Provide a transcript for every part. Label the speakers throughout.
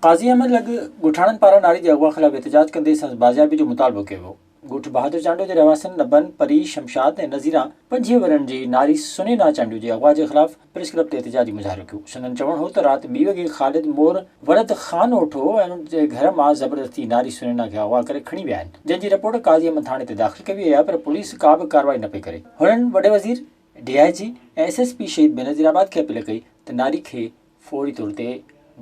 Speaker 1: قاضي احمد لڳ ڳوٺاڻن پاران ناري جي اغوا خلاف احتجاج ڪندي سندس بازيابي جو مطالبو ڪيو ويو. ڳوٺ بهادر چانڊيو جي رهواسين نبن، پري، شمشاد ۽ نظيران پنجيهه ورهين جي ناري سنينا چانڊيو جي اغوا جي خلاف پريس ڪلب تي احتجاجي مظاهرو ڪيو. سندن چوڻ هو ته رات ٻي وڳي خالد مور ولد خان اوٺو ۽ ان جي گهر مان زبردستي ناري سنينا کي اغوا ڪري کڻي ويا آهن، جنهن جي رپورٽ قاضي احمد ٿاڻي تي داخل ڪئي وئي آهي پر پوليس ڪا به ڪارروائي نه پئي ڪري. هنن وڏي وزير، D I G ۽ S S P Shaheed Benazirabad کي اپيل ڪئي ته ناري کي فوري طور تي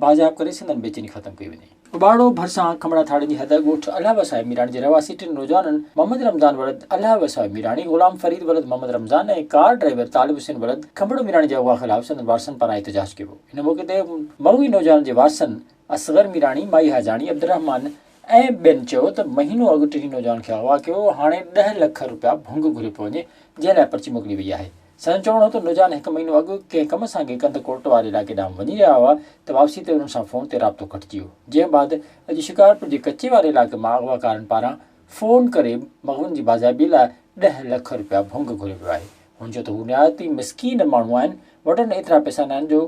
Speaker 1: بازياب ڪري سندن بيچيني ختم ڪئي وڃي. اباڙو ڀرسان کنڀڙا ٿاڙي جي حد ڳوٺ الله وسائي ميراڻي جي رهواسي ٽن نوجوانن محمد رمضان ولد الله وسائي ميراڻي، غلام فريد ولد محمد رمضان ۽ ڪار ڊرائيور طالب حسين ولد کنڀڙو ميراڻي جي اغوا خلاف سندن وارثن پاران احتجاج ڪيو ويو. ان موقعي تي مغوي نوجوانن جي وارثن اصغر ميراڻي، مائي حاجاڻي، عبدالرحمان ۽ ٻين چيو ته مهينو اڳ ٽنهي نوجوانن کي اغوا ڪيو ويو، هاڻي ڏهه لک رپيا ڀنگ گهريو پيو وڃي، جنهن لاء پرچي موڪلي وئي آهي. سندن چوڻ هو ته نوجوان هڪ مهينو اڳ ڪنهن ڪم سانگي ڪنڌڪوٽ واري علائقي ڏانهن وڃي رهيا هئا ته واپسي تي انهن سان فون تي رابطو کٽجي ويو، جنهن بعد اڄ شڪارپور جي ڪچي واري علائقي مان اغواڪارن پاران فون ڪري مغوين جي بازيابي لاء ڏهه لک رپيا ڀنگ گهريو ويو آهي. هن چيو ته هو نهايت ئي مسڪين ماڻهو آهن، وٽن ايترا پئسا ناهن جو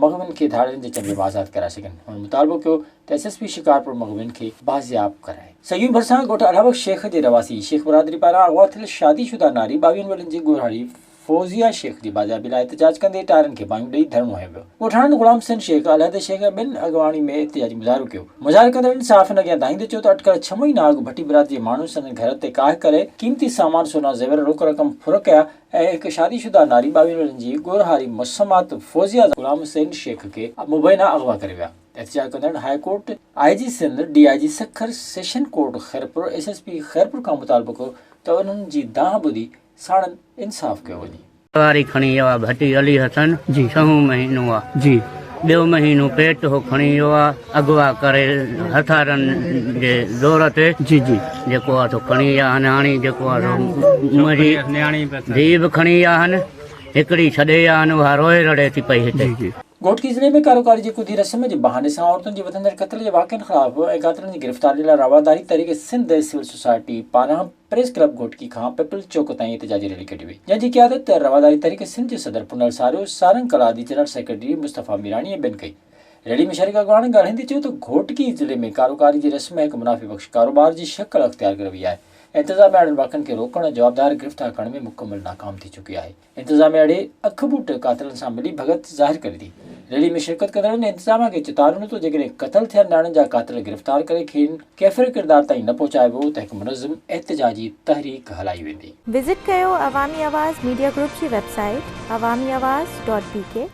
Speaker 1: مغوين کي ڌاڙيلن جي چنبي مان آزاد ڪرائي سگهن. هن مطالبو ڪيو ته ايس ايس پي شڪارپور مغوين کي بازياب ڪرائي. سڳيون ڀرسان ڳوٺ الهه بخش شيخ جي رهواسي شيخ برادري پاران اغوا ٿيل شادي شده ناري ٻاويهن ورهين جي ڳورهاري فوزيه شيخ جي بازيابي لاء احتجاج ڪندي ٽائرن کي باهيون ڏئي ڌرڻو هنيو ويو. ڳوٺاڻن غلام حسين شيخ، الهدي شيخ ۽ ٻين اڳواڻي ۾ احتجاجي مظاهرو ڪيو. مظاهري ڪندڙن صحافين اڳيان دانهيندي چيو ته اٽڪل ڇهه مهينا اڳ ڀٽي برادري جي ماڻهن سندن گهر تي ڪاهه ڪري قيمتي سامان سونا زيور روڪ رقم ڦر ڪيا ۽ هڪ شادي شده ناري ٻاويهن ورهين جي ڳورهاري مسمات فوزيه غلام حسين شيخ کي مبينا اغوا ڪري ويا. احتجاج ڪندڙن high court, I G Sindh, D I G Sukkur, session court Khairpur, S S P Khairpur کان مطالبو ڪيو ته انهن جي دانهن ٻڌي ساڻن انصاف ڪيو وڃي.
Speaker 2: واري کڻي ويو آ ڀٽي علي حسن ڇهون مهينو آ ٻيو مهينو پيٽ هو کڻي ويو آ اغوا ڪري هٿارن جي زور تي جيڪو آ سو کڻي ويا آهن هاڻي جيڪو آ سو منهنجي ڌيء به کڻي ويا آهن هڪڙي ڇڏي ويا آهن اها روئي رڙي ٿي پئي هتي.
Speaker 1: گهوٽڪي ضلعي ۾ ڪاروڪاري جي ڪڌي رسم جي بهاني سان عورتن جي وڌندڙ قتل جي واقعن خلاف ۽ قاتلن جي گرفتاري لاء رواداري تحريڪ سنڌ سول سوسائٽي پاران پريس ڪلب گهوٽڪي کان پيپلز چوڪ تائين احتجاجي ريلي ڪڍي وئي، جنهن جي قيادت رواداري تحريڪ سنڌ جي صدر پنهل ساريو، سارنگ ڪلادي، جنرل سيڪريٽري مصطفيٰ ميراڻي ۽ ٻين ڪئي. ريلي ۾ شريڪ اڳواڻن ڳالهائيندي چيو ته گهوٽڪي ضلعي ۾ ڪاروڪاري جي رسم هڪ منافعي بخش ڪاروبار جي شڪل اختيار ڪري وئي آهي ۽ انتظاميا اهڙن واقعن کي روڪڻ ۽ جوابدار گرفتار ڪرڻ ۾ مڪمل ناڪام ٿي چڪي آهي. انتظاميا اهڙي اک ٻوٽ قاتلن سان ملي ڀڳت ظاهر ڪري ٿي. ريلي ۾ شرڪت ڪندڙن انتظاميا کي چتاء ڏنو ته جيڪڏهن قتل ٿيل نياڻين جا قاتل گرفتار ڪري کين ڪيفر ڪردار تائين نه پهچايو ويو ته هڪ منظم احتجاجي تحريڪ هلائي ويندي.
Speaker 3: وزٽ ڪيو عوامي آواز ميڊيا گروپ جي website Awami Awaz dot B K.